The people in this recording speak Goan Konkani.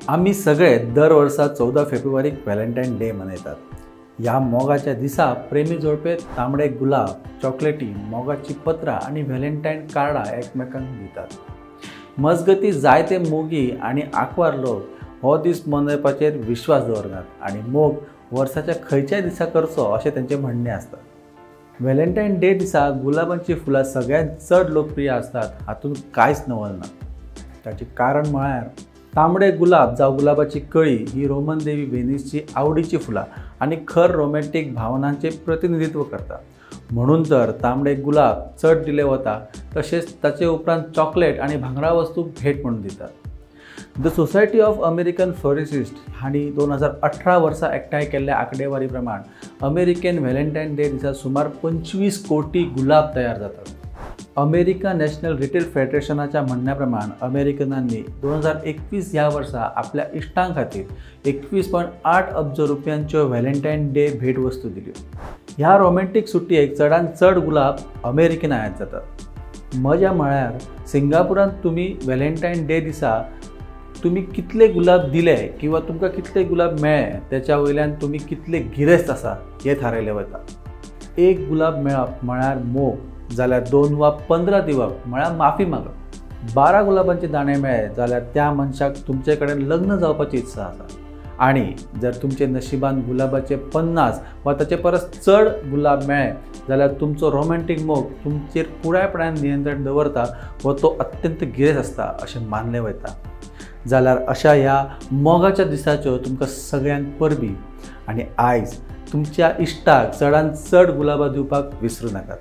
आमी सगळे दर वर्सा 14 फेब्रुवारीक व्हॅलेंटायन डे मनयतात। ह्या मोगाच्या दिसा प्रेमी जोडपे तांबडे गुलाब, चॉकलेटी, मोगाची पत्रां आनी व्हॅलेंटायन कार्डां एकमेकांक दितात। मजगती जायते मोगी आनी आंकवार लोक हो दीस मनोवपाचेर विश्वास दवरनात आनी मोग वर्साच्या खंयच्याय दिसा करचो अशें तांचें म्हणणें आसता। व्हॅलेंटायन डे दिसा गुलाबांची फुलां सगळ्यांत चड लोकप्रिय आसतात हातूंत कांयच नवल ना। ताचें कारण म्हळ्यार तांबडे गुलाब जावं गुलाबाची कळी ही रोमन देवी व्हेनिसची आवडीची फुलां आनी खर रोमॅन्टीक भावनांचें प्रतिनिधित्व करता। म्हणून तर तांबडे गुलाब चड दिले वता, तशेंच ताचे उपरांत चॉकलेट आनी भांगरा वस्तू भेट म्हणून दितात। The society of American florist हांणी 2018 वर्सा एकठांय केल्ल्या आंकडेवारी प्रमाण अमेरिकेन व्हॅलेंटायन डे दिसा सुमार 25 कोटी गुलाब तयार जातात। अमेरिका नॅशनल रिटेल फेडरेशनाच्या म्हणण्या प्रमाण अमेरिकनांनी 2021 ह्या वर्सा आपल्या इश्टां खातीर 21.8 अब्ज रुपयांच्यो व्हॅलेंटायन डे भेटवस्तू दिल्यो। ह्या रोमॅन्टीक सुटयेक चडांत चड गुलाब अमेरिकेन आयात जातात। मजा म्हळ्यार सिंगापुरांत तुमी व्हॅलेंटायन डे दिसा तुमी कितले गुलाब दिले किंवा तुमकां कितले गुलाब मेळ्ळे त्याच्या वयल्यान तुमी कितले गिरेस्त आसा हें थारायलें वता। एक गुलाब मेळप म्हळ्यार मोग, जाल्यार 2 वा 15 दिवप म्हळ्यार माफी मागप। 12 गुलाबांचे दाणे मेळ्ळे जाल्यार त्या मनशाक तुमचे कडेन लग्न जावपाची इत्सा आसा आनी जर तुमचे नशिबान गुलाबाचे 50 वा ताचे परस चड गुलाब मेळ्ळे जाल्यार तुमचो रोमॅन्टीक मोग तुमचेर पुरायपणान नियंत्रण दवरता व तो अत्यंत गिरेस्त आसता अशें मानलें वता। जाल्यार अशा ह्या मोगाच्या दिसाच्यो तुमकां सगळ्यांक परबी आनी आयज तुमच्या इश्टाक चडांत चड गुलाबां दिवपाक विसरूं नाकात।